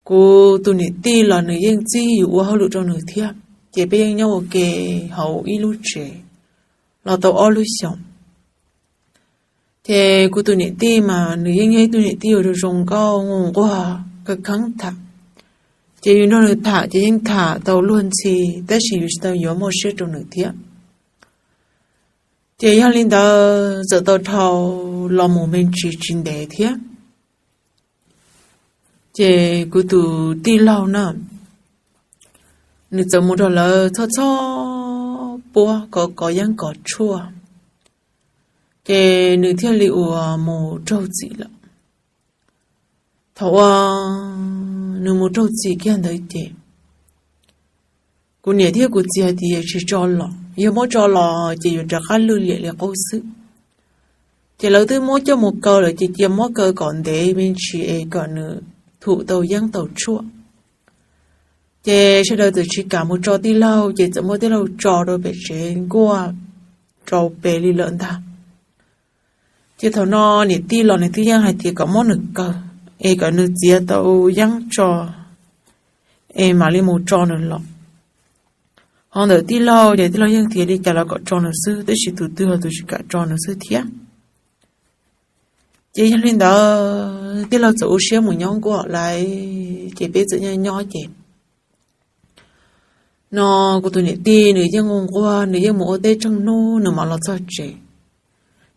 Kuv tus niam tij los nws yeej txib yus ua hauj lwm rau nws thiab, ces peb yeej nyob ua ke hauv ib lub tsev los tau ob lub xyoos. Ces kuv tus niam tij mas nws yeej yog ib tug niam tij uas zoo zoo nkauj, nquag, kawg kheeb tham. Ces yus nrog nws tham ces yeej tham tau luag ntxhi, tab sis yus tsis tau yuav muaj siab rau nws thiab. Ces yog li ntawd txawm tau dhau los mus me ntsis tsis ntev thiab, ces kuv tus tij laug na, nws txawm mus nrog lawv txhob txhob puab kov kov yeeb kov tshuaj, ces nws thiaj li uas mus raug txim lawm. Thaum uas nws mus raug txim kiag ntawd ces kuv niam thiab kuv txiv hais tias tsis tso los, yog muab tso los ces yuav rov qab lwj liam li qub xwb. Ces lawv twb muab coj mus kaw lawm ces cia muab kaw kom ntev me ntsis es kom nws thum tau yeeb tau tshuaj. Ces sawv daws txawm tsis kam mus tso tij laug, ces txawm muab tij laug tso rau pem tsev nkuaj rau pem li lawm ntag. Ces thaum no niam tij los nws twb yeej hais tias kom muab nws kaw es kom nws txiav tau yeeb tso es mam li mus tso nws los. Ho ntawm tij laug ces tij laug yeej tias li cas los kom tso nws xwb, tab sis tus twg los tus tsis kam tso nws xwb thiab. Ces yog li ntawd tij laug txawm ua siab mus nyob nkuaj lawm, ces peb txawm nyob nyob ces no kuv tus niam tij nws yeej nquag nquag, nws yeej mus ua teb tsheej hnub nws mam los txog tsev.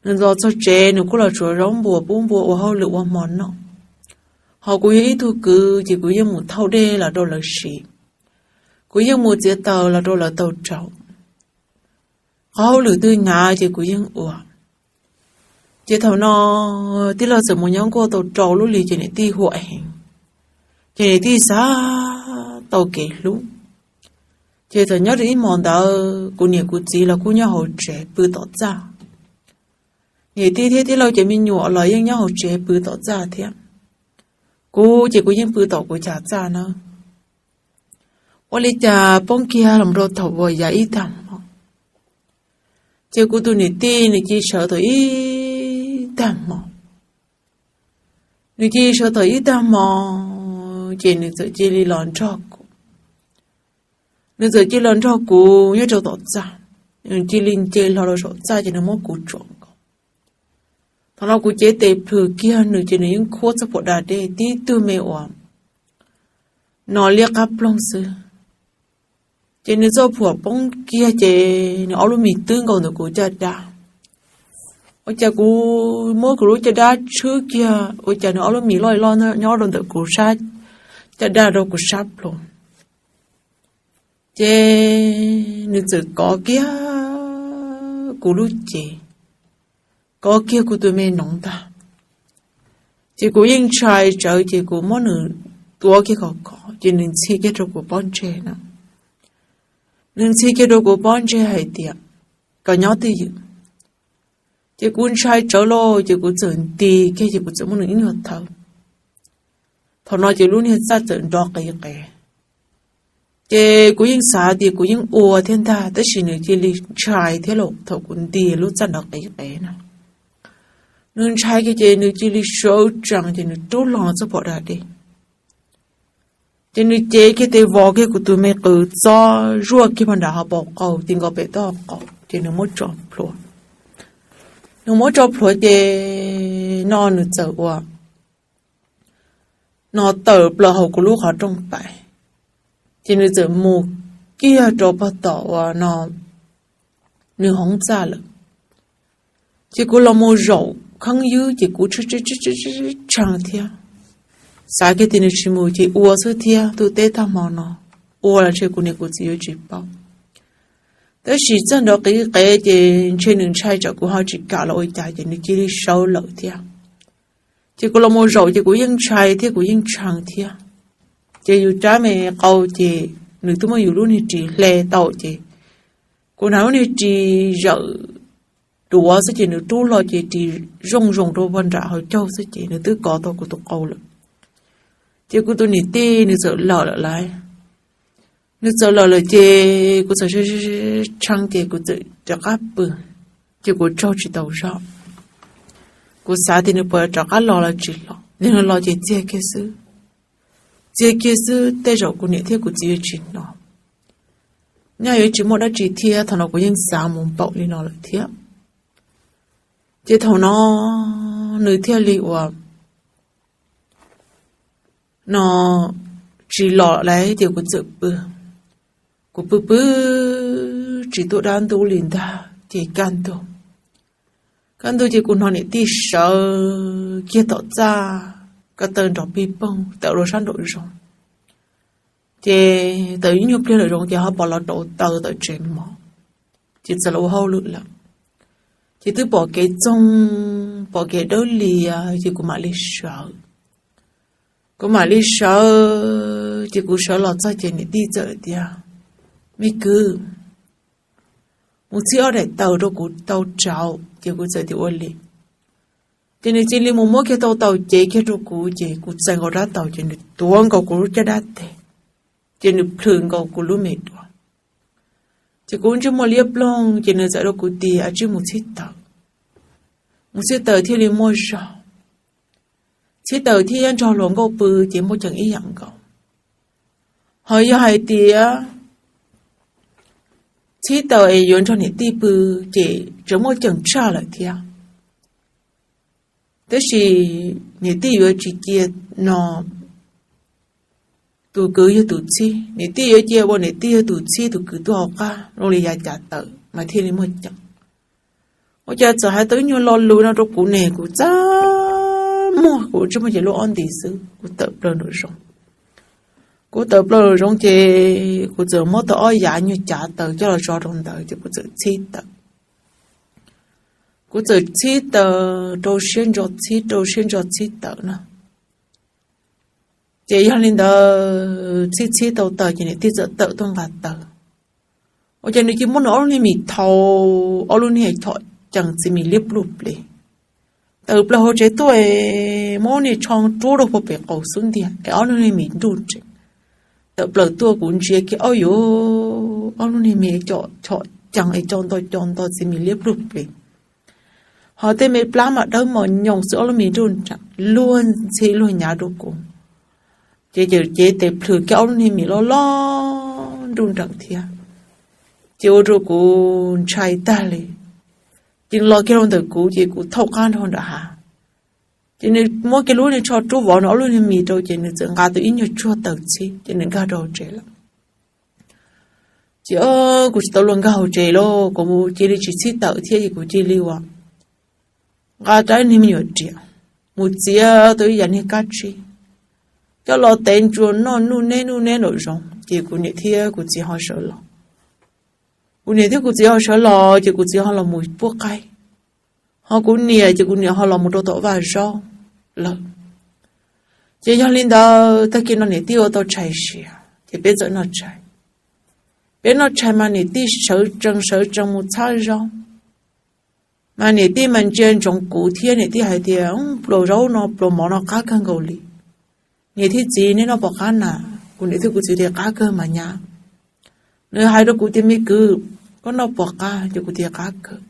Nws los txog tsev nws kuj los tsuav zaub npua pub npua ua hauj lwm ua hmo noj. Ho kuv yog ib tug kwv ces kuv yeej mus thauj dej los rau lawv siv, kuv yeej mus txiav taws los rau lawv tau rau. Qhov hauj lwm twg hnyav ces kuv yeej ua. Ces thaum no tij laug txawm mus nyob nkuaj tau rau lub hli ces niam tij huam heev, ces niam tij xav tau kev hlub. Ces txawm nyob rau ib hmo ntawd kuv niam kuv txiv los kuj nyob hauv tsev pw tom txaj. Niam tij thiab tij laug cov me nyuam los yeej nyob hauv tsev pw tom txaj thiab. Kuv ces kuv yeej pw tom kuv chav txaj na. Ua li cas poob kiag los rau thaum uas yav ib tag hmo, ces kuv tus niam tij nws cia li sawv thaum ib tag hmo. Nws cia li sawv thaum ib tag hmo, ces nws txawm cia li los nrog kuv. Nws txawm cia li los nrog kuv nyob rau tom txaj. Nws cia li nce hlo rau saum txaj ces nws muab kuv tsuam nkaus. Thaum no kuv cev tes plhws kiag nws ces nws yeej khuab txoj phuam da dej tib tug me uas no liab qab ploog xwb. Ces nws txoj phuam poob kiag ces nws ob lub mis twb nkaus ntawm kuv caj dab. Ua cas kuv muab kuv lub caj dab tshwb kiag ua cas nws ob lub mis loj loj nyob rau ntawm kuv sab caj dab rau kuv sab plhu. Ces nws txawm kov kiag kuv lub cev, kov kiag kuv tus me noov ntag. Ces kuv yeej ntshai tsawv ces kuv muab nws tuav kiag khov khov ces nws ntxhi kiag rau kuv pob ntseg na. Nws ntxhi kiag rau kuv pob ntseg hais tias kom nyob twj ywm. Ces kuv ntshai tsawv lauj ces kuv txawm nti kiag ces kuv txawm muab nws ib nyuag thawb. Thaum no ces lub niag txaj txawm nrov qiv qev. Ces kuv yeej xav tias kuv yeej ua thiab ntag tab sis nws cia li ntshai thiab lauj, thaum kuv nti lub txaj nrov qiv qev na, nws ntshai kiag ces nws cia li sawv tsees ces nws rub hlo txoj phuam da dej. Ces nws cev kiag tes vos kiag kuv tus me qws txob zuaj kiag pog nram hauv paus qaug ti nkaus pem toj qaus ces nws muab tso plhuav. Nws muab tso plhuav ces no nws txawm ua no tawm plaws hauv kuv lub qhov rooj pais, ces nws txawm mus kiag rau pog tom uas no nws hoob txaj lawm. Ces kuv los mus zaum kheeb ywb ces kuv tshee thiab, xav kiag tias nws tsis mus ces ua xwb thiab, twb teb tag hmo no, ua los ntshe kuv niam kuv txiv yuav tsis paub. Tab sis txaj nrov qiv qev ces ntshe nws ntshai tsam kuv ho tsis kam los ua cas ces nws cia li sawv lawm thiab. Ces kuv los mus zaum ces kuv yeej ntshai thiab kuv yeej tshee thiab. Ces yus rab me qau ces nws twb muab yus lub niag ris hle tau ces kuv hnav lub niag ris zawm duav xwb ces nws rub hlo ces ris zoo zoo rau pog nram hauv caug xwb ces nws twb kov tau kuv tus qau lawm. Ces kuv tus niam tij nws txawm lawm lawm lauj. Nws txawm lawm lawm ces kuv txawm tshee ces kuv txawm rov qab pw, ces kuv tsaug tsis tau zog. Kuv xav tias nws puas rov qab los los tsis los, yog nws los ces txiag kiag xwb. txiav kiag xwb tej zaum kuv niam thiab kuv txiv yuav tsis hnov. Nyaj yuav tsis muaj dab tsi thiab, thaum no kuv yeej xav mus npaum li no lawm thiab. Ces thaum no nws thiaj li ua no tsis los lawm ces kuv txawm pw. Kuv pw pw tsis tuaj dab ntub li ntag ces kaj ntug, kaj ntug ces kuv hnov niam tij sawv kiag tom txaj ko taw nrov pij poog tawm rau sab nraum zoov. Ces tawm ib nyuag pliag nraum zoov ces ho pom los rauv taws tawm tsev mov, ces txawm los ua hauj lwm lawm. Ces twb pom kev txoog pom kev dawb lias ces kuv mam li sawv. Kuv mam li sawv, ces kuv sawv los txog ces niam tij txawm tias, Me kwv, mus txhib ob daim taws rau kuv tau rauv. Ces kuv txawm tias, Ua li. Ces nws cia li mus muab kiag tau taws cev kiag rau kuv, ces kuv txais nkaus rab taws ces nws tuav nkaus kuv lub caj dab teg, ces nws plhws nkaus kuv lub me duav. Ces kuv ntsej muag liab ploog ces nws txawm rau kuv tias, Tsij mus txhib taws, mus txhib taws thiaj li muaj zog. Txhib taws thiab nrog hluas nkauj pw ces muaj ceem ib yam nkaus. Ho yog hais tias txhib taws es yuav nrog niam tij pw ces tseem muaj ceem tshaj lawm thiab. Tab sis niam tij yuav tsis cia no tus kwv yog tus txhib, niam tij yuav cia ua niam tij yog tus txhib, tus kwv tuaj hauv qab zoo li yav cav tawm mas thiaj li muaj ceem. Ua cas txawm hais tau ib nyuag lo lus no rau kuv ne, kuv txaj muag kuv tsis muaj ces lub ob nti xwb kuv tawm plaws nraum zoov. Kuv tawm plaws nraum zoov ces kuv txawm muab tau ob yav nyuag cav taws coj los tso rau ntawd ces kuv txawm txhib taws. Kuv txawm txhib taws rau siab ntso txhib, rau siab ntso txhib taws no. Ces yog li ntawd txhib txhib tau taws ces niam tij txawm tawm tuaj nqa taws. Ua cas nws cia muab nws ob lub niag mis thau, ob lub niag chom cees txiv mis liab pluj plig. Tawm plaws hauv tsev tuaj, muab niag tsho rub rau puag pem qaum xub ntiag es ob lub niag mis nruj nreem. Tawm plaws tuaj kuv ntsia kiag, Au yuv, ob lub niag mis chom cees es co nto co nto txiv mis liab pluj plig. Ho tej me plab mas dawb mos nyoos xwb, ob lub mis nruj nreem luag ntxhi luag nyav rau kuv. Ces cev tes plhws kiag ob lub niag mis loj loj nruj nreem thiab. Ces ua rau kuv ntshai tag li. Ces los kiag rau ntawm kuv ces kuv thaub qab nrog nram hav. Ces nws muab kiag lub niag tsho rub vov nws ob lub niag mis rau ces nws txawm nqa tau ib nyuag tsuag taws txhib ces nws nkag rau hauv tsev lawm. Ces kuv tsis tau luag nkag hauv tsev lauj, kuv cia li tsis txhib taws thiab ces kuv cia li ua nqa rab niag me nyuam riam mus txiav tau ib yam niag kab tsib, coj los tev ntsuas noj nuj neb nuj neb nraum zoov ces kuv niam thiab kuv txiv ho sawv los. Kuv niam thiab kuv txiv ho sawv los ces kuv txiv ho los mus puab qaib. Ho kuv niam ces kuv niam ho los mus rau tom vaj zaub lawm. Ces yog li ntawd tag kis no niam tij ua tau tshais siav ces peb txawm noj tshais. Peb noj tshais mas niam tij sawv tsees sawv tsees mus txhab zaub. Mas niam tij mas ntsia ntsoov kuv thiab niam tij hais tias, Pluas zaub no pluas mov no qab kawg nkaus li. Niam thiab txiv neb noj puas qab na? Kuv niam thiab kuv txiv tias, Qab kawg mas nyab. Nws hais rau kuv tias, Me kwv, koj noj puas qab? Ces kuv tias, Qab kawg.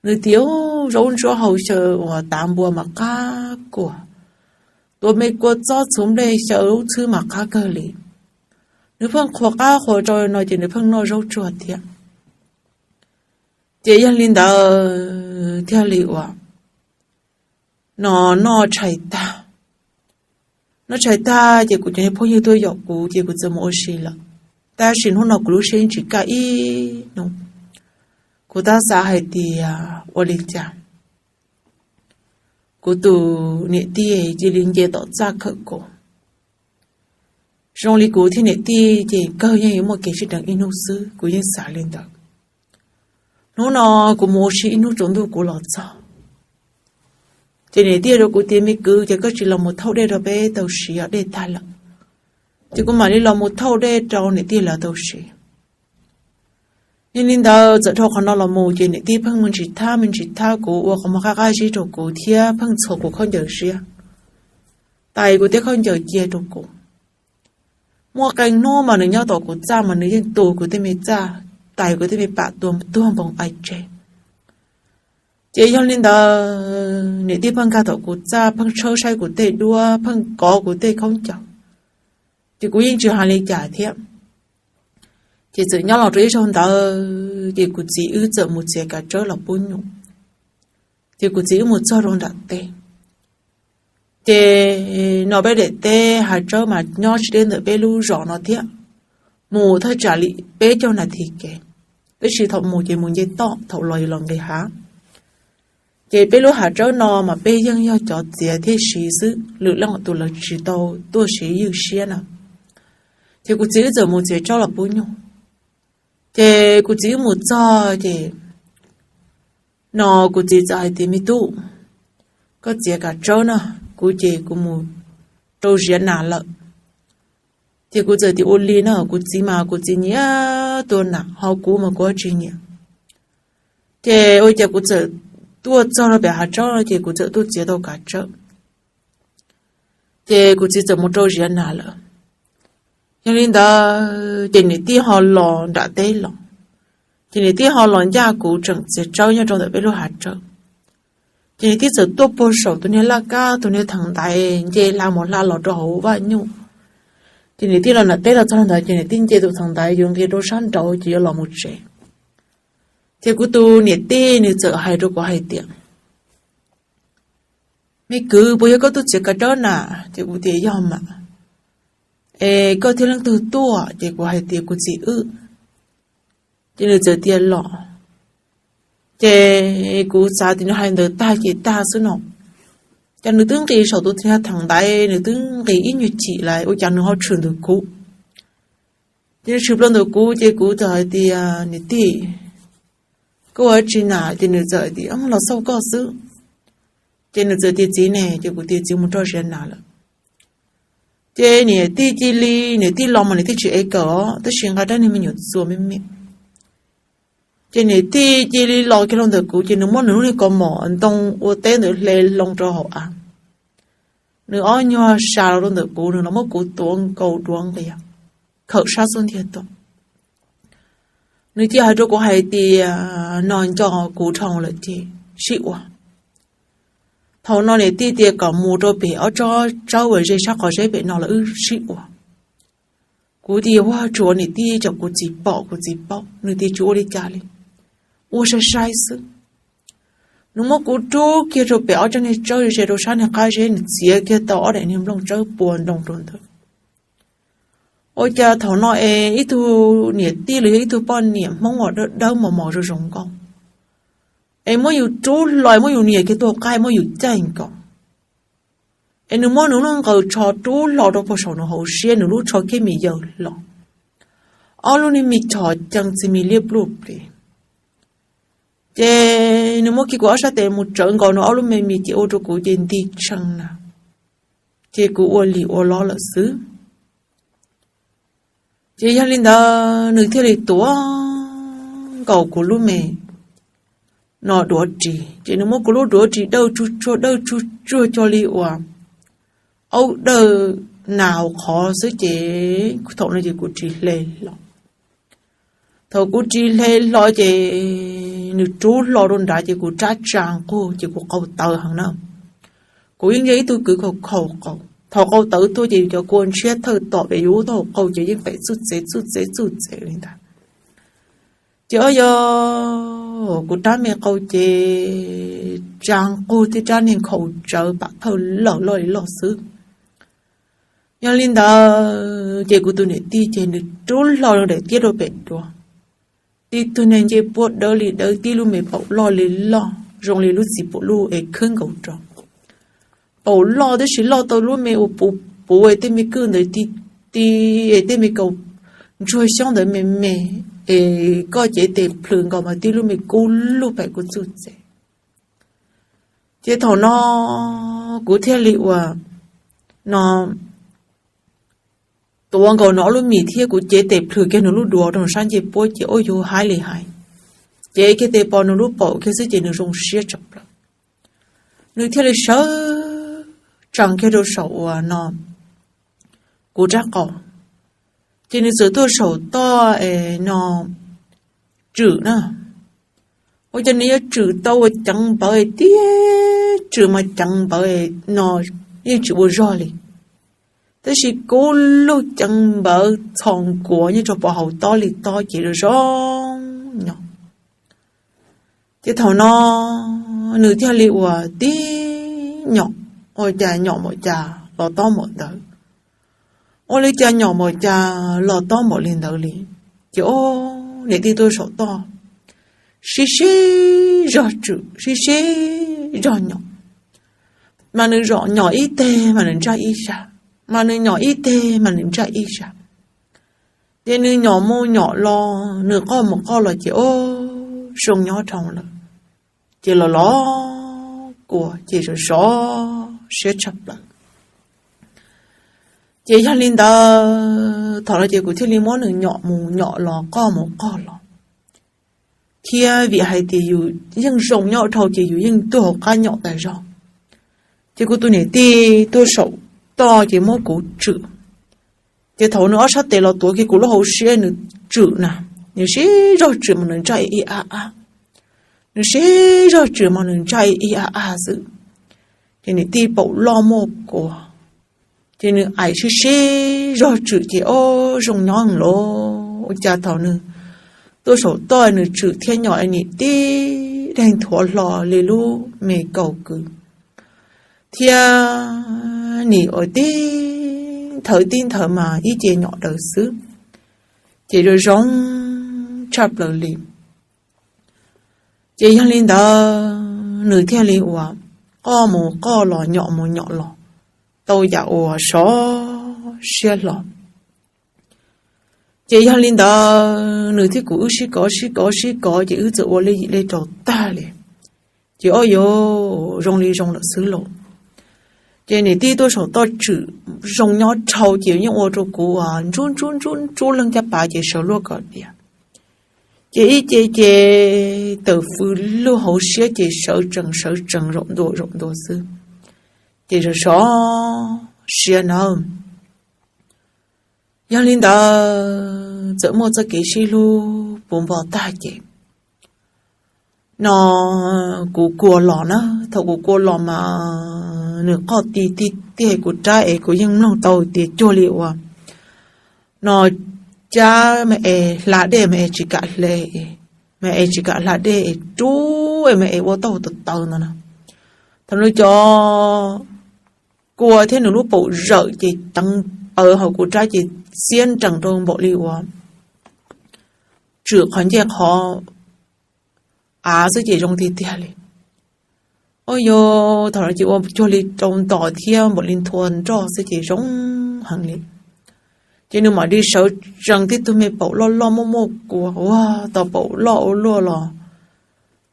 Nws tias, Zaub ntsuab hauv xyaw uas tav npua mas qab kuas, tuav me kua txob txhuv nplej xyaw lub txhwb mas qab kawg li. Nws pheej qhuas qab qhuas rau no ces nws pheej noj zaub tsuag thiab. Ces yog li ntawd thiaj li ua no noj tshais tag. Noj tshais tag ces kuv cov niag phooj ywg tuaj yaum kuv ces kuv txawm mus ua si lawm. Tab sis hnub no kuv lub siab yeej tsis kaj ib hnub. Kuv tab xav hais tias ua li cas kuv tus niam tij cia li nce tom txaj khawm kuv. Zoo li kuv thiab niam tij ces kawg yeej yuav muaj kev sib deev ib hnub xwb, kuv yeej xav li ntawd. Hnub no kuv mus ua si ib hnub tsaus ntuj kuv los txog, ces niam tij rau kuv tias, Me kwv, ces koj tsis los mus thauj dej rau peb tau siv, dej tag lawm. Ces kuv mam li los mus thauj dej rau niam tij lawv tau siv. Yog li ntawd txawm dhau qhov no los mus ces niam tij pheej me ntsis thab me ntsis thab kuv, ua qhov muag qab qab zib rau kuv thiab pheej txhuam kuv khaub ncaws siab, tais kuv tej khaub ncaws cia rau kuv. Muaj qee hnub mas nws nyob tom kuv txaj mas nws yeej tu kuv tej me txaj, tais kuv tej me pam tua tuag npoo ai tseg. Ces yog li ntawd niam tij pheej nkag tom kuv txaj, pheej tshawb saib kuv tej duab, pheej kov kuv tej khaub ncaws. Ces kuv yeej tsis hais li cas thiab. Ces txawm nyob los rau ib zaug ntawd ces kuv txiv wb txawm mus txiav kav tsawb los pub nyuj. Ces kuv txiv wb mus txog rau nram teb, ces no peb daim teb hav tsawb mas nyob tsis deb ntawm peb lub zos no thiab, mus thaj tsam li peb caug nas this kev, tab sis thaum mus ces mus nce toj, thaum los yuav los nqis hav. Ces peb lub hav tsawb no mas peb yeej yog cov txiav thiab siv xwb, lwm leej tus lawv tsis tau tuaj siv ywj siab na. Ces kuv txiv wb txawm mus txiav tsawb los pub nyuj. Ces kuv txiv wb mus txog ces no kuv txiv txawm hais tias, Me tub, koj txiav kav tsawb no, kuv ces kuv mus rau ziav nas lawm. Ces kuv txawm tias, Ua li na, kuv txiv mas kuv txiv nyiam tua nas, ho kuv mas kuv tsis nyiam. Ces ua cas kuv txawm tuaj txog rau pem hav tsawb ces kuv txawm tuaj txiav tau kav tsawb. Ces kuv txiv txawm mus rau ziav nas lawm. Yog li ntawd ces niam tij ho los nram teb los, ces niam tij ho los ncaj kuv tseem txiav tsawb nyob rau ntawm peb lub hav tsawb. Ces niam tij txawm tuaj puag saum tus niag laj kab, tus niag theem ntaiv nce hla mus hla los rau hauv vaj nyuj. Ces niam tij los nram teb los txog ntawd ces niam tij nce tus theem ntaiv yuav nqis rau sab nraud ces yuav los mus tsev. Ces kuv tus niam tij nws txawm hais rau kuv hais tias, Me kwv, puas yog koj tuaj txiav kav tsawb na? Ces kuv tias, Yog mas. Es koj thiab leej twg tuaj? Ces kuv hais tias, Kuv txiv wb. Ces nws txawm tias, Los. Ces kuv xav tias nws hais ntawd tag ces tag xwb no. Ces nws twb nqis saum tus niag theem ntaiv, nws twb nqis ib nyuag chim lawm ua cas nws ho tshwm ntawm kuv. Ces nws tshwm plaws ntawm kuv ces kuv txawm hais tias, Niam tij, koj ua tsi na? Ces nws txawm tias, Los xauj koj xwb. Ces nws txawm tias, Txiv ne? Ces kuv tias, Txiv mus rau ziav nas lawm. Ces niam tij cia li, niam tij los mas niam tij tsis ev kawm os, tab sis nqa rab niag me nyuam txuas me me. Ces niam tij cia li los kiag rau ntawm kuv ces nws muab nws lub niag kaus mom ntoo ua teb ntawd hle hlo rau hauv av. Nws ob nyuag sa los rau ntawm kuv, nws los muab kuv tuav nkaus duav nqias, khawm sab xub ntiag tuaj. Nws cia hais rau kuv hais tias, No nco kuv dhau lawm ces sib ua. Thaum no niam tij tias kom mus rau pem ob tsob tsawb uas ze sab qhov zeb pem no los wb sib ua. Kuv tias, Ua tsuav niam tij, tsam kuv txiv pom kuv txiv paub. Nws tias, Tsis ua li cas li, ua sai sai xwb. Nws muab kuv rub kiag rau pem ob tsob niag tsawb ze rau sab niag qab zeb, nws txiav kiag tau ob daim niag nplooj tsawb pua ntoo rau ntawd. Ua cas thaum no es ib tug niam tij los yog ib tug poj niam Hmoob uas dawb dawb mos mos zoo zoo nkauj, es muab yus rub hlo, muab yus nias kiag tus qaib, muab yus caij nkaus, es nws muab nws lub nqaws tsho rub hlo rau puag saum nws hauv siab, nws lub tsho kiag me yaws hlo, ob lub niag me chom cees txiv mis liab pluj plig. Ces nws muab kiag kuv ob sab tes mus tsawv nkaus nws ob lub me mis ces ua rau kuv ces nti tshee na, ces kuv ua li ua lob lawm xwb. Ces yog li ntawd nws thiaj li tuav nkaus kuv lub me no duav ris, ces nws muab kuv lub duav ris dawj tsuag tsuag dawj tsuag tsuag cuag li uas aub dawj nas hauv qhov xwb ces thaum no ces kuv ris hle hlo. Thaum kuv ris hle hlo ces nws rub hlo rau nrad ces kuv rab tsa nqug ces kuv qau tawv heev na. Kuv yeej yog ib tug kwv khaum khaum qau, thaum qau tawv tuaj ces yus cov kua ntshiab thawj tom pem yus lub taub hau qau ces yeej pem txuj txev txuj txev txuj txev li ntawd. Ces o yog kuv rab me qau ces tsa nqug thiab rab niag nkhaus tsawv pam thawj lawm loj li loj xwb. Yog li ntawd ces kuv tus niam tij ces nws rub hlo daim tiab rau pem duav, tib tug niag ncej puab dawb li dawb, tib lub me paum loj li loj zoo li lub txiv paum lub es khwb nkaus rau. Paum loj tab sis loj tau lub me ua puv puv es tej me kwj ntawd ti ti es tej me kaus ntsuag xyoob ntawd me me es koj cev tes plhws nkaus mas tib lub me kub lug pem kuv txuj txev. Ces thaum no kuv thiaj li ua no tuav nkaus nws ob lub mis thiab kuv cev tes plhws kiag nws lub duav rau sab ncej puab ces ua yus haib li hais. Ces kiag tes pom nws lub paum kiag xwb ces nws zoo siab tshaj plaws. Nws thiaj li sawv tsees kiag rau saum uas no kuv rab qau, ces nws txawm tuaj saum toj es no tswm na. Ua cas nws yuav tswm tau ua ceev npawv tiag, tswm mas ceev npawv no yeej tsis ua zog li. tab sis kub lug ceev npawv txhos nkuav nyob rau pov hauv tob li tob ces zoo zoo nyo. Ces thaum no nws thiaj li ua tib nyom, ua cas nyom npaum cas los tob npaum ntawd, ua li cas nyom npaum cas los tob npaum li ntawd li. Ces ob niam tij tuaj saum toj, sib sib zog tswm sib sib zog nyom, mas nws zom nyom ib teg mas nws ntsaj ib sab, mas nws nyom ib teg mas nws ntsaj ib sab. Ces nws nyom mus nyom los, nws qoj mus qoj los ces ob zoo nyob dhau lawm. Ces los los kua ces sov sov siab tshaj plaws. Ces yog li ntawd thaum no ces kuv thiaj li muab nws nyom mus nyom los qoj mus qoj los, thiab vim hais tias yus yeej zoo nyob dhau ces yus yeej tuag hauv qab nyom tas zog. Ces kuv tus niam tij tuaj saum toj ces muab kuv tswm. Ces thaum nws ob sab tes los tuav kiag kuv lub hauv siab nws tswm na, nws sib zog tswm mas nws ntsaj ib ab ab, nws sib zog tswm mas nws ntsaj ib ab ab xwb. Ces niam tij paum loj muaj kua, ces nws aim sib sib zog tswm ces ob zoo nyob los ua cas thaum nws tuaj saum toj nws tswm thiab nyom niam tij daig nthuav hlo li lub me kaus kwv, thiab nim ua tib nthawv tib nthawv mas ib ce nyom daws xwb, ces zoo zoo tshaj plaws li. Ces yog li ntawd nws thiaj li ua qoj mus qoj los nyom mus nyom los tau yam uas sov siab hlo. Ces yog li ntawd nws thiab kuv wb sib kov sib kov sib kov ces wb txawm ua li yim li rau tag li. Ces ob yuav zoo li zoo lawm xwb lauj. Ces niam tij tuaj saum toj tswm zoo nyob dhau ces yeej ua rau kuv ntsuj ntsuj ntsuj ntsuj leej caj pas ces sawv luaj kom diav. Ces ib ce ces tawm fws lug hauv siab ces sawv tsees sawv tsees zaum ntua zaum ntua xwb, ces sov sov siab nawb. Yog li ntawd txawm muaj txoj kev sib hlub puv npo tag ces no kuv kua los na, thaum kuv kua los mas nws qoj ti ti tiag kuv rab es kuv yeej mloog tau tias cuag li uas no cab mas es hla dej mas es tsis kam hle, mas es tsis kam hla dej es rub es mas es ua tau taws taws ntawd na. Thaum nws cov kua thiab nws lub paum zawm ces teev paws hauv kuv rab ces xiab nrees rau npaum li uas tswm qhov ncej qhov av xwb ces zoo tiag tiag li. Ua yog thaum no ces ua cuag li rau ntos thiab npaum li nthua nroj xwb ces zoo heev li. Ces nws mam li sawv tsees tib tug me paum loj loj muaj muaj kua ua tau paum loj ua luaj los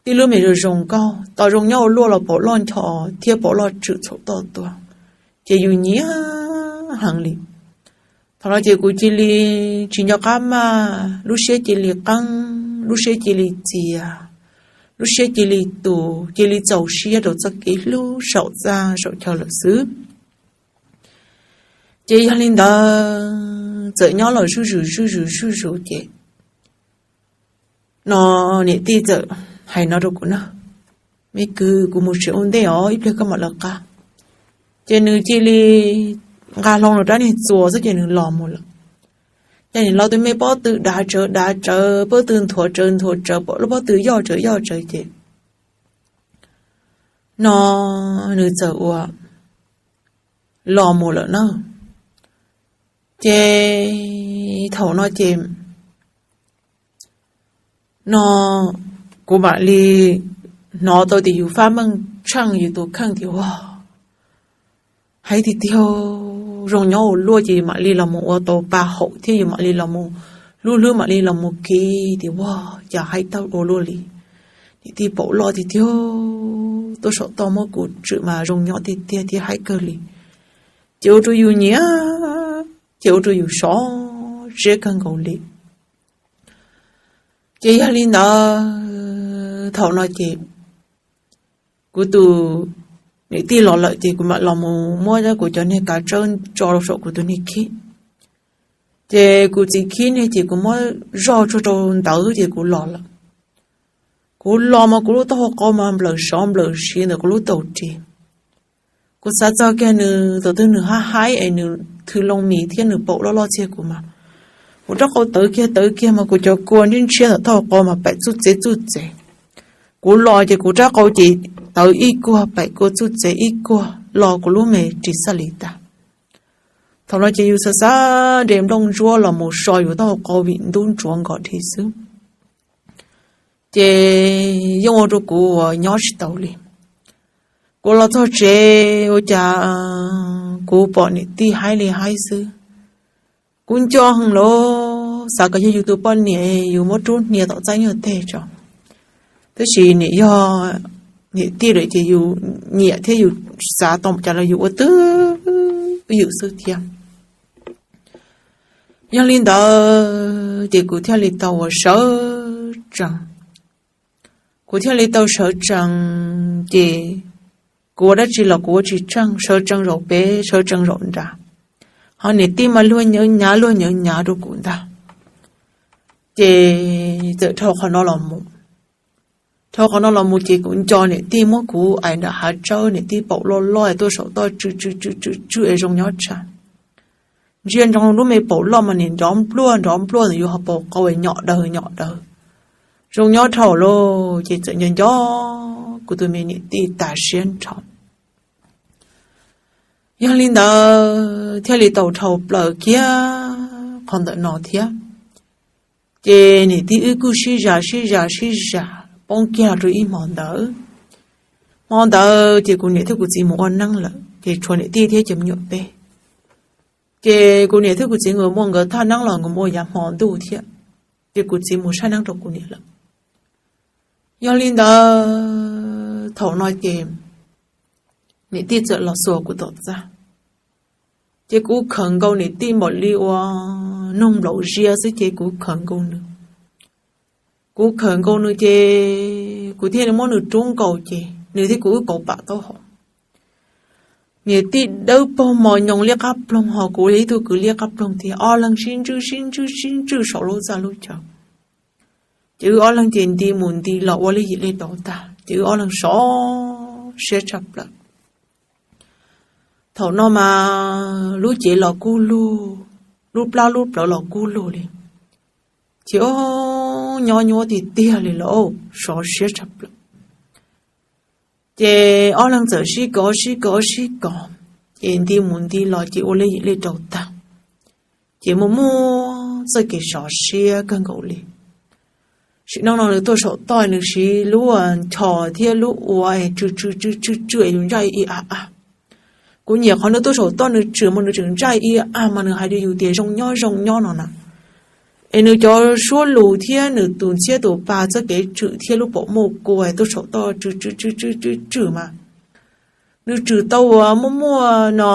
tib lub me zoo zoo nkauj, tau zoo nyob ua luaj los paum loj ncho thiab paum loj tswm txhaum toj tuaj, ces yus nyiam heev li. Thaum no ces kuv cia li tsis nco qab maj, lub siab cia li qeeb, lub siab cia li txias, lub siab cia li tus, cia li txaus siab rau txoj kev hlub saum txaj saum chaw lawm xwb. Ces yog li ntawd txawm nyob los zuj zus zuj zus zuj zus ces no niam tij txawm hais no rau kuv na, me kwv, kuv mus tsev ua ntej os, ib pliag koj mam lawv qab. Ces nws cia li nqa hlo nws rab niag txuas xwb ces nws los mus lawm. Ces nim los tus me pob tw dav tsawv dav tsawv, pob tw nthuav tsawv nthuav tsawv, lub pob tw yoj tsawv yoj tsawv ces no nws txawm ua los mus lawm na. Ces thaum no ces no kuv mam li hnov tau tias yus fab meej tsheej yus tus kheej tias ua hais tiag tiag zoo nyob ua luaj ces yus mam li los mus ua tau pa haum thiab yus mam li los mus hlub hlub mam li los mus kiv tias ua cas hais tau ua luaj li. Niam tij paum loj tiag tiag tuaj saum toj muab kuv tswm mas zoo nyob tiag tiag thiab haib kawg li. Ces ua rau yus nyiam, ces ua rau yus sov siab kawg nkaus li. Ces yog li ntawd thaum no ces kuv tus niam tij los lawm ces kuv mam los mus muab kuv cov niag kav tsawb tso rau saum kuv tus niag khib. Ces kuv txiv khib niag ces kuv muab zoj tsuag rau ntawd ces kuv los lawm. Kuv los mas kuv lub taub hau qau mas nplawm sov nplawm siv ntawm kuv lub taub hau ris. Kuv xav txog kiag nws thaum twg nws haib haib es nws thws loo mis thiab nws paum loj loj txiag kuv mas, kuv rab qau tawv kiag tawv kiag mas kuv cov kua ntshiab ntshiab tom taub hau qau mas paim txuj txev txuj txev. Kuv los ces kuv rab qau ces tawv ib kuag paim kua txuj txev ib kuag los kuv lub me ris xaj li tas. Thaum no ces yus xav xav de nplooj ntsuab los mus so yus taub hau qau vim ntub ntsuav nkaus dhi xwb. Ces yeej ua rau kuv uas nyob tsis tau li. Kuv los txog tsev ua cas kuv pom niam tij haib li haib xwb. Kuv nco heev lawm, xav kom yog yus tus poj niam yus muab rub hnia tom txaj nyuag teg tso. Tab sis niam yog niam tij lawm ces yus nyiam thiab yus xav tau cas los yus ua twj ywm xwb thiab. Yog li ntawd ces kuv thiaj li tau ua sawv tsees. Kuv thiaj li tau sawv tsees ces kuv ua dab tsi los kuv ua tsis tsheej, sawv tsees zaum pem sawv tsees zaum nrad, ho niam tij mas luag nyawv nyav luag nyawv nyav rau kuv ntag. Ces txawm dhau qhov no los mus, dhau qhov no los mus ces kuv nco niam tij muab kuv aim nram hav tsawb, niam tij paum loj loj tuaj saum toj tsw tsw tsw tsw tsw es zoo nyob tshaj. Ntsia ntsoov lub me paum loj mas nim nrov npluaj nrov npluaj ntawm yus ho paum qau es nyom daws nyom daws, zoo nyob dhau lawm ces txawm nco nco kuv tus me niam tij tas siab nrho. Yog li ntawd thiaj li tau dhau plaws kiag qhov ntawm no thiab. Ces niam tij wb kuj sib zam sib zam sib zam poob kiag los rau ib hmo ntawd. Hmo ntawd ces kuv niam thiab kuv txiv mus ua neeb lawm ces tshuav niam tij thiab cov me nyuam peb. Ces kuv niam thiab kuv txiv nkawd muaj nkawd thaj neeb los nkawd mus ua yav hmo ntuj thiab, ces kuv txiv mus saib neeb rau kuv niam lawm. Yog li ntawd thaum no ces niam tij txawm los xuas kuv tom txaj. Ces kuv khawm nkaus niam tij npaum li uas noog nplaum ziab xwb ces kuv khawm nkaus nws. Kuv khawm nkaus nws ces kuv thiaj li muab nws rub nkaus ces nws thiab kuv wb kauv pam taub hau. Niam tij dawb paug mos nyoos liab qab ploog ho kuv yog ib tug kwv liab qab ploog tiag, ob leeg sib ntswj sib ntswj sib ntswj saum lub txaj lub chaw. Ces wb ob leeg ces nti mus nti los ua li yim li rau tag ces wb ob leeg sov siab tshaj plaws. Thaum no mas lub cev los kub lug, lub plab lub plawv los kub lug li, ces nyob nyuaj tiag tiag li lawm, sov siab tshaj plaws. Ces ob leeg txawm sib kov sib kov sib kov, ces nti mus nti los ces ua li yim li rau tag, ces muaj muaj txoj kev sov siab kawg nkaus li. Sim neej no nws tuaj saum toj nws siv lub nchos thiab lub ua tsw tsw tsw tsw tsw yus ntsaj i a a. Kuv nyiam qhov nws tuaj saum toj nws tswm mas nws tseem ntsaj i a mas nws hais rau yus tias zoo nyob zoo nyob no na. Es nws cov suab lus thiab nws tus ntxhiab tus pa txoj kev tswm thiab lub paum muaj kua tuaj saum toj tsw tsw tsw tsw tsw tsw mas nws tswm tau uas muaj muaj no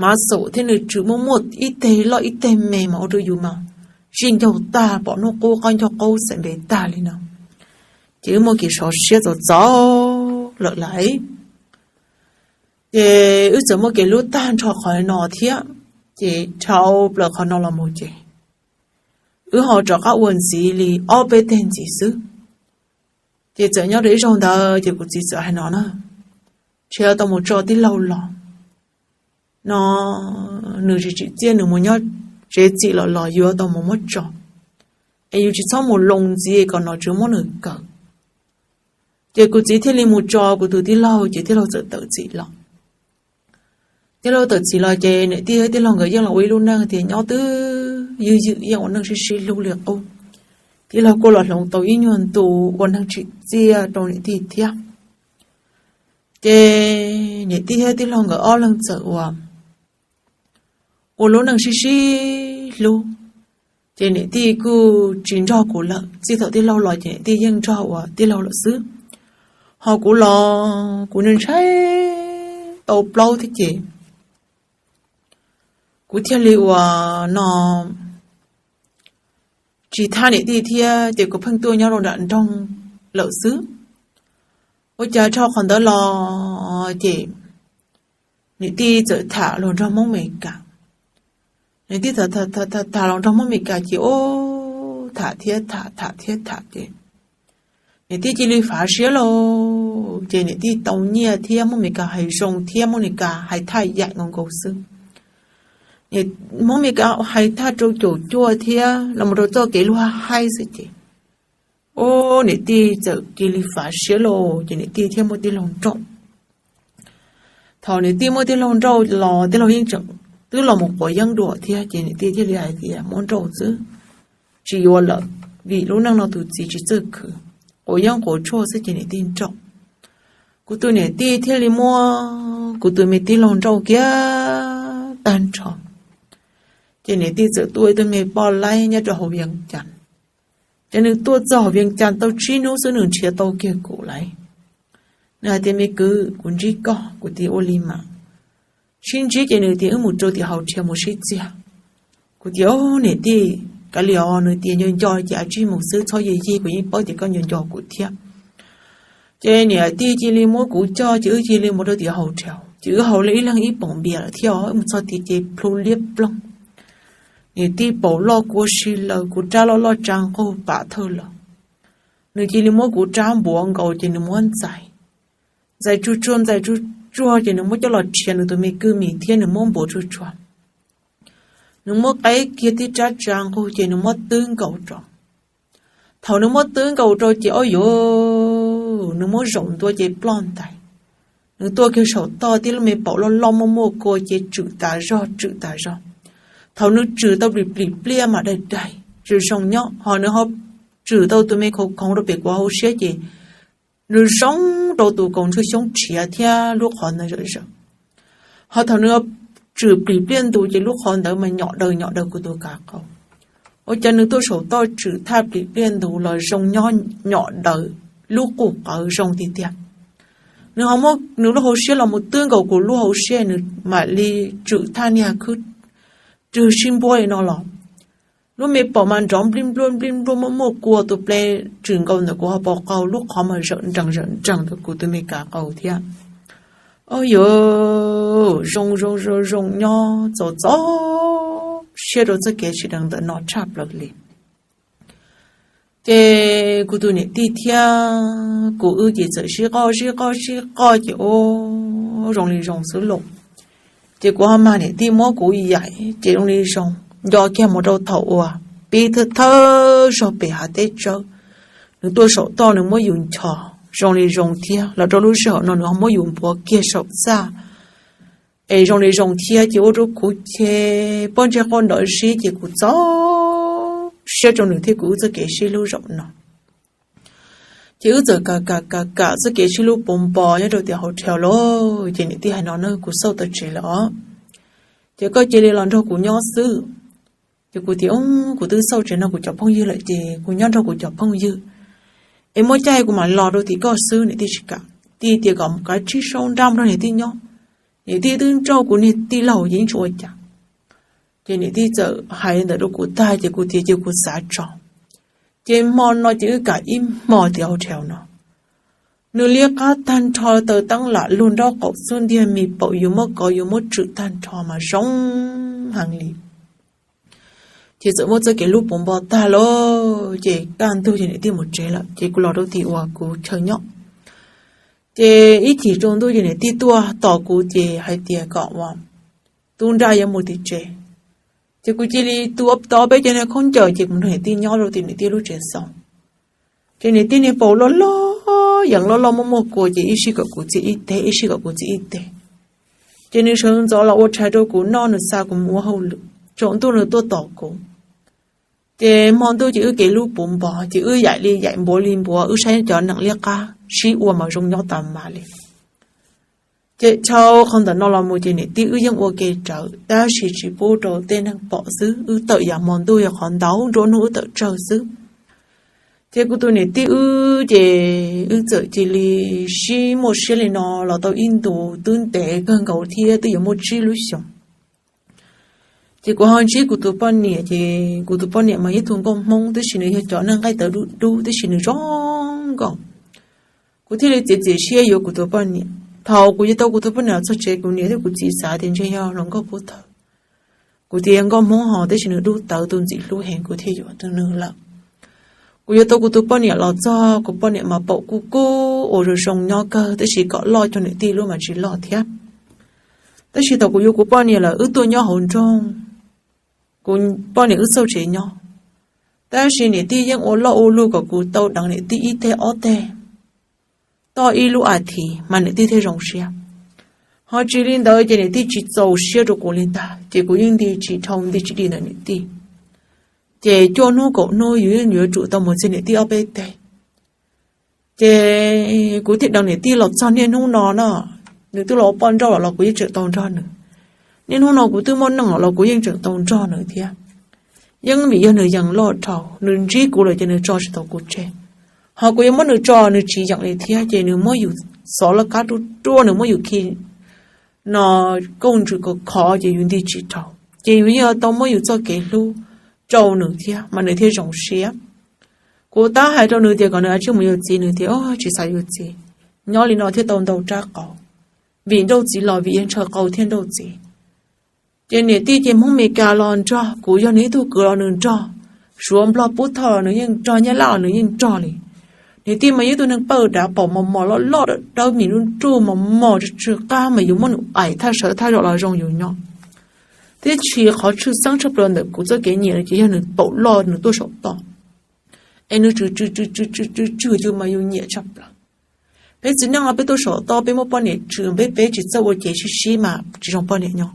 mav xum thiab nws tswm muaj muaj ib teg loj ib teg me mas ua rau yus mas zij ncaug tag pom hnub qub qoj ncaug qub xaim npe tag li no. Ces wb muaj kev sov siab txaus txaus lawm laiv. Ces wb txawm muaj kev hlub tag nrho qhov no thiab. Ces dhau plaws qhov no los mus ces wb ho rov qab ua ntxiv li ob peb teg ntxiv xwb. Ces txawm nyob rau ib zaug ntawd ces kuv txiv txawm hais no na, ntshe yuav tau mus tso tij laug los no, nws tsis tsim txiaj nws mus nyob tsev txim los los yuav tau mus muab tso, es yus tsis txhob mus loo ntxiv kom nom tswv muab nws kawm. Ces kuv txiv thiaj li mus tso kuv tus tij laug ces tij laug txawm tawm txim los. Tij laug tawm txim los ces niam tij thiab tij laug nkawd yeej los ua ib lub neej tias nyob twb ywj ywm yeej ua neej sib sib hlub li qub. Tij laug kuj los hloov tau ib nyuag ntu ua neeg tsim txiaj rau niam tij thiab. Ces niam tij thiab tij laug nkawd ob leeg txawm ua, ua lub neej sib sib hlub. Ces niam tij kuj tsis nrog kuv lawm, txij thaum tij laug los ces niam tij yeej nrog uas tij laug lawm xwb. Ho kuv los kuv ntshai tau plaub thiab ces kuv thiaj li uas no tsis thab niam tij thiab ces kuv pheej tuaj nyob rau nram nroog lawm xwb. Ua cas dhau qhov ntawd los ces niam tij txawm tham luag nrog Hmoob Amelikas. Niam tij tham tham tham tham luag nrog Hmoob Amelikas ces ub tham thiab tham tham thiab tham ces Niam tij cia li fav siab lauj, ces niam tij tau nyiaj thiab Hmoob Mes Kas hais zoo thiab Hmoob Mes Kas hais thaj yaim nkaus nkaus xwb. Hmoob Mes Kas hais thaj rau caum cuaj thiab los mus rau txoj kev luag haib xwb ces, o, niam tij txawm cia li fav siab lauj, ces niam tij thiaj muaj tij laug nrauj. Thaum niam tij muaj tij laug nrauj los tij laug yeej tseem twb los mus quav yeeb dua thiab, ces niam tij thiaj li hais tias muab nrauj xwb, tsis yuav lawm, vim lub neej no tus txiv tsis txawj khwv, quav yeeb quav tshuaj xwb ces niam tij nrauj. Kuv tus niam tij thiaj li muab kuv tus me tij laug nrauj kiag tag nrho, ces niam tij txawm tuaj ib tug me poj laib nyob rau hauv Vias Cas. Ces nws tuaj txog hauv Vias Cas tau tsib hnub xwb nws nrhiav tau kiag kuv lawm. Nws hais tias, me kwv, kuv ntsib koj. Kuv tias, ua li mas. Sib ntsib ces nws tias wb mus rau tim hauv rhiav mus sib txiag. Kuv tias, o, niam tij, kav liam os, nws tias nco nco ces a tsij mus xwb, txhob yig yig, kuv yeej paub tias koj nco nco kuv thiab. Ces niam tij cia li muab kuv coj ces wb cia li mus rau tim hauv rhiav, ces wb haus li ib leeg ib poom npias lawm thiab, wb mus txog tim ces plhu liab ploog. Niam tij paum loj kua si lawm, kuv rab loj loj tsa nqug pam thawj lawm. Nws cia li muab kuv rab npuav nkaus ces nws muab ntxais, ntxais tsuag tsuag ntxais tsuag tsuag ces nws muab coj los rhiav nws tus me kwj mis thiab nws muab npuav tsuag tsuag. Nws muab qaib kiag tib rab tsa nqug ces nws muab twb nkaus rau. Thaum nws muab twb nkaus rau ces ob yuav, nws muab zaum ntua ces ploj ntais. Nws tuaj kiag saum toj, tib lub me paum loj loj muaj muaj kua ces tswm tas zog tswm tas zog. Thaum nws tswm tau plis plis pliaj mas daig daig zoo zoo nyob, ho nws ho tswm tau tus me khoov khoov rau pem kuv hauv siab ces nws zoo rau tus kaus ntsuag xyoob rhiav thiab lub qhov ntawd zawm zawm. Ho thaum nws tswm plis pliaj ntus ces lub qhov ntawd mas nyom daws nyom daws kuv tus kav qau. Ua cas nws tuaj saum toj tswm thaj plis pliaj ntus los zoo nyob nyom daws lub qub qawv zoo tiag tiag. Nws ho muab nws lub hauv siab los mus twb nkaus kuv lub hauv siab, nws mam li tswm thaj niag khwb rwg sib npuab li no los. Lub me paum mas nrov nplij npluaj nplij npluaj muaj muaj kua, tus ple tswm nkaus ntawm kuv hauv paus qau, lub qhov mas zawm nrees zawm nrees ntawm kuv tus me kav qau thiab. Ob yuav, zoo zoo zoo zoo nyob txaus txaus siab rau txoj kev sib deev ntawm no tshaj plaws li. Ces kuv tus niam tij thiab kuv wb ces txawm sib qoj sib qoj sib qoj ces ua zoo li zoo xwb lauj. Ces kuv ho mag niam tij muab kuv yaim ces zoo li zoo nco kiag mus rau thaum uas pib thawj thawj zog pem hav teb tsawb, nws tuaj saum toj nws muab yus nchos zoo li zoo thiab los rau lub sij hawm no nws ho muab yus npuav kiag saum txaj. Es zoo li zoo thiab ces ua rau kuv ces pob ntseg quaj nrov zib ces kuv txaus siab rau nws thiab kuv wb txoj kev sib hlub zaum no. Ces wb txawm kam kam kam kam txoj kev sib hlub puv npo nyob rau tim hauv rhiav lawm ces niam tij hais no na, kuv xauj tau tsev lawm os, ces koj cia li los nrog kuv nyob xwb. Ces kuv tias, kuv twb xauj tsev no kuv cov phooj ywg lawm ces kuv nyob nrog kuv cov phooj ywg, es muaj caij kuv mam los rau tim koj xwb. Niam tij tsis kam, tij tias kom kav tsij sau nra mus nrog niam tij nyob, niam tij twb nrauj kuv niag tij laug ces yeej tsis ua cas. Ces niam tij txawm hais ntawd rau kuv tag ces kuv tias cia kuv xav tso. Ces hmo no ces wb kam ib hmo tim hauv rhiav no, nws liab qab tag nrho, taws teeb lam lug nraub qaum xub ntiag mis paum yus muab kov yus muab tswm tag nrho mas zoo heev li. Ces txawm muaj txoj kev hlub puv npo tag lawm ces kaj ntug ces niam tij mus tsev lawm ces kuv los rau tim uas kuv chaw nyob. Ces ib chim tsaus ntuj ces niam tij tuaj tos kuv ces hais tias kom ua tu nra yuav mus tim tsev. Ces kuv cia li tu ob tau peb cov niag khaub ncaws ces kuv nrog niam tij nyob rau tim niam tij lub tsev xaus. Ces niam tij niag paum loj loj, yees loj loj muaj muaj kua ces ib sij kom kuv txiv ib teg ib sij kom kuv txiv ib teg. Ces nws sawv ntxov los ua tshais rau kuv noj, nws xa kuv mus ua hauj lwm, tsaus ntuj nws tuaj tos kuv. Ces hmo ntuj ces wb kev hlub puv npo ces wb yaim li yaim npuav li npuav, wb saib cov neeg liab qab sib ua mas zoo nyob tas mas li. Ces dhau qhov ntawm no los mus ces niam tij wb yeej ua ke rawv tab sis tsis pub rau tej neeg pom xwb, wb tawm yam hmo ntuj yog qhov ntau nruab hnub wb tawm tsawg xwb. Ces kuv tus niam tij wb ces wb txawm cia li sib muaj siab li no los tau ib ntus twb ntev kawg nkaus thiab twb yuav muaj tsib lub xyoos. Ces kuv ho ntsib kuv tus poj niam, ces kuv tus poj niam mas yog ib tug nkauj Hmoob, tab sis nws yog cov neeg nqaij tawv dub dub, tab sis nws zoo nkauj. Kuv thiaj li txiav txim siab yuav kuv tus poj niam. Thaum kuv yuav tau kuv tus poj niam los txog tsev, kuv niam thiab kuv txiv xav tias ntshe yog hluas nkauj pub tawv. Kuv tias yog nkauj Hmoob hos, tab sis nws dub tawv, tus ntxim hlub heev, kuv thiaj yuav nws lawm. Kuv yuav tau kuv tus poj niam los txog, kuv poj niam mas paum kuj kub uas zoo zoo nyob kawg, tab sis kom loj cuag niam tij lub mas tsis loj thiab. Tab sis thaum kuv yuav kuv poj niam lawm wb tuaj nyob hauv nroog, kuv poj niam wb txawj tsev nyob, tab sis niam tij yeej ua loj ua luj kom kuv tau deev niam tij ib teg ob teg, toj ib lub a thiv mas niam tij thiaj zoo siab. Ho tsis li ntawd ces niam tij tsis txaus siab rau kuv li ntag, ces kuv yeej nti tsis dhau nti tsis dim ntawm niam tij. Ces cuaj hnub kaum hnub yus yeej yuav tsum tau mus txog niam tij ob peb teg. Ces kuv thiaj deev niam tij los txog niaj hnub no na, nws twb los ua poj nrauj los los kuv yeej tseem tau nrog nws. Niaj hnub no kuv twb muaj neej los los kuv yeej tseem tau nrog nws thiab. Yeej vim yog nws yees loj dhau, nws ntsib kuv lawm ces nws tso tsis tau kuv tseg. Ho kuv yuav muab nws tso nws tsis yeem li thiab, ces nws muab yus xov laj kab ruaj ruaj, nws muab yus khi no kauj ntsws khov khov ces yus nti tsis dhau, ces yus yeej tau muab yus txoj kev hlub rau nws thiab mas nws thiaj zoo siab. Kuv tab hais rau nws tias kom nws ua tsis mus yuav txiv, nws tias tsis xav yuav txiv, nyob li no thiaj tau ntau rab qau, vim nrauj txiv los vim yog ntshaw qau thiab nrauj txiv. Ces niam tij ces Hmoob Mes Kas los nrog, kuv yog nws ib tug kwv los nws nrog, Suav Nplog Pub Thoj los nws yeej nrog, Nyab Laj los nws yeej nrog li. Niam tij mas yog ib tug neeg pawj dav paum mos mos loj loj dawb mis lub nruj mos mos tsw tsw qab mas yus muab nws aim thaj sawv thaj zaum los zoo yus nyob. Tiam sis qhov tshwj xeeb tshaj plaws ntawm kuv txoj kev nyiam ces yog nws paum loj nws tuaj saum toj, es nws tsw tsw tsw tsw tsw tsw yus mas yus nyiam tshaj plaws. Peb txiv neej no peb tuaj saum toj peb muab poj niam tsw, peb peb tsis txawj ua cev sib sib mas tsis zoo poj niam nyob.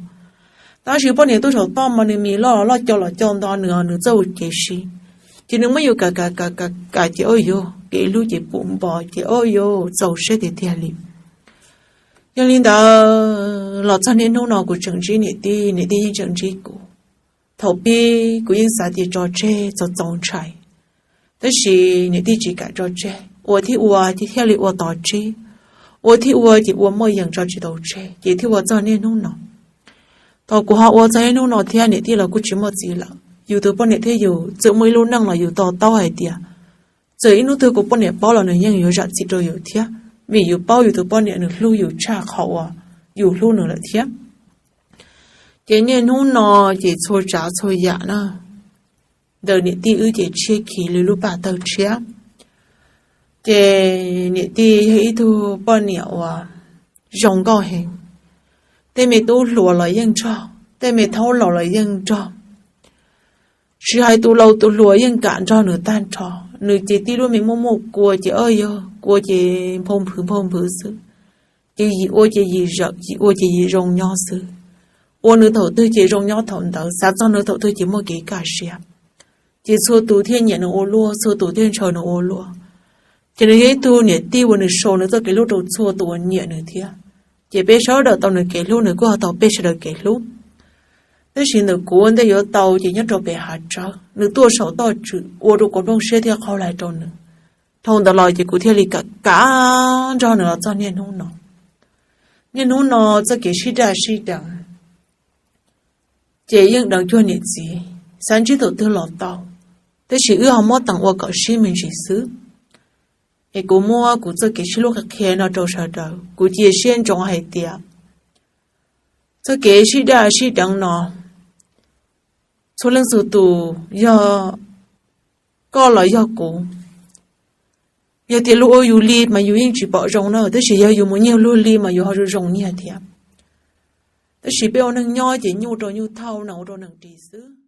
Tab sis poj niam tuaj saum toj mas nws mis loj loj co los co nto nws, nws txawj ua cev sib, ces nws muab yus kam kam kam kam kam ces ua yuav kev hlub ces pum npo ces ua yuav txaus siab tiag tiag li. Yog li ntawd los txog niaj hnub no kuv tseem ntsib niam tij, niam tij yeej tseem ntsib kuv. Thaum pib kuv yeej xav tias tso tseg txaus txaus ntshai, tab sis niam tij tsis kam tso tseg, ua thiab ua ces thiaj li ua tos tsib, ua thiab ua ces ua muaj yees tso tsis tau tseg ces thiaj ua txog niaj hnub no. Thaum kuv ho ua txog niaj hnub no thiab niam tij los kuj tsis muaj txiv lawm, yus tus poj niam thiab yus txawm muaj ib lub neej los yus to taub hais tias txawm ib hnub twg kuv poj niam paub los nws yeej yuav zam txim rau yus thiab, vim yus paub yus tus poj niam nws hlub yus tshaj qhov uas yus hlub nws lawm thiab. Ces niaj hnub no ces txhua tsav txhua yam na, ntawm niam tij wb ces tshiab khiv li lub paj tawg tshiab. Ces niam tij yog ib tug poj niam uas zoo nkauj heev, tej me tub hluas los yeej nrog, tej me thaub laus los yeej nrog. Tsis hais tus laus tus hluas yeej kam nrog nws tag nrho. Nws ces tib lub me muaj muaj kua ces ua yog kua ces nphau nphwv nphau nphwv xwb, ces yim ua ces yim zawm, yim ua ces yim zoo nyob xwb. Ua nws thaum twg ces zoo nyob thaum ntawd, xav txog nws thaum twg ces muaj kev kaj siab. Ces txhua tus thiaj nyiam nws ua luaj, txhua tus thiaj ntshaw nws ua luaj. Ces nws yog ib tug niam tij uas nws sau nws txoj kev hlub rau txhua tus uas nyiam nws thiab. Ces peb sawv daws tau nws kev hlub, nws kuj ho tau peb sawv daws kev hlub. Tab sis ntawm kuv ua ntej yuav tau ces nyob rau pem hav tsawb, nws tuaj saum toj tswm ua rau kuv plooj siab thiaj qaug hlais rau nws. Dhau ntawd los ces kuv thiaj li kam kam nrog nws los txog niaj hnub no. Niaj hnub no txoj kev sib daj sib deev ces yeej deev cuag niam txiv, xav ntsib thaum twg los tau, tab sis wb ho muab teem ua kom sib me ntsis xwb. Es kuv muab kuv txoj kev sib hlub qhia qhia no rau sawv daws, kuv cia siab ntsoov hais tias txoj kev sib daj sib deev no, txhua leej txhua tus, yog koj los yog kuv, yog tias luag ua yus li mas yus yeej tsis pom zoo na, tab sis yog yus mus nyiag luag li mas yus ho zoo zoo nyiag thiab. Tab sis peb ua neeg nyob ces nyuj rau nyuj thauj, nees ua rau nees ris xwb.